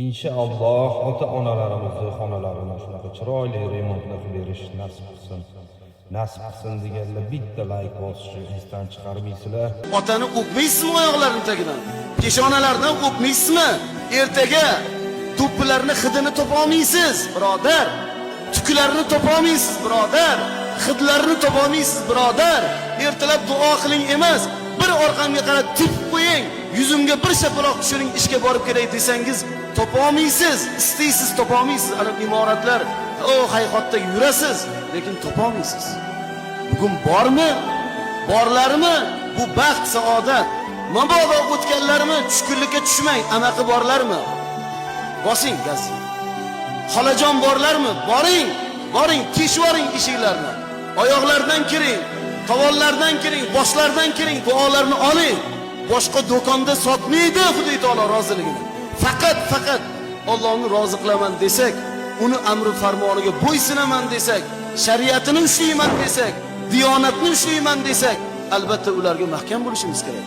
Inshaalloh, ota-onalarimizni xonalarini shunaqa chiroyli remontli qilib berish nasib qilsin. Nasib qilsin deganlar bitta layk bosishni esdan chiqarmaysizlar. Otani o'pmaysizmi oyoqlarini tagidan? Peshonalaridan o'pmaysizmi? Ertaga do'ppilarni hidini topolmaysiz, birodar. Tuklarini topolmaysiz, birodar. Hidlarini topolmaysiz, birodar. Ertalab duo qiling emas, bir orqamga qarab tepib qo'ying, yuzimga bir shapaloq tushiring, ishga borib kelay desangiz, topolmaysiz, istaysiz, topolmaysiz. Ana imoratlar, o hayhotda yurasiz, lekin topolmaysiz. Bugun bormi? Borlarmi? Bu baxt, saodat. Mabodo o'tganlarmi? Tushkunlikka tushmang, amaki borlarmi? Bosing gaz. Xolajon borlarmi? Boring, boring, teshvoring eshiklarni. Oyoqlardan kiring, tovonlardan kiring, boshlardan kiring, duolarni oling. Boshqa do'konda sotmaydi Xudo taolo roziligini. Faqat, faqat Allohni rozi qilaman desak, uni amri farmoniga bo'ysunaman desak, shariatini ushlayman desak, diyonatni ushlayman desak, albatta ularga mahkam bo'lishimiz kerak.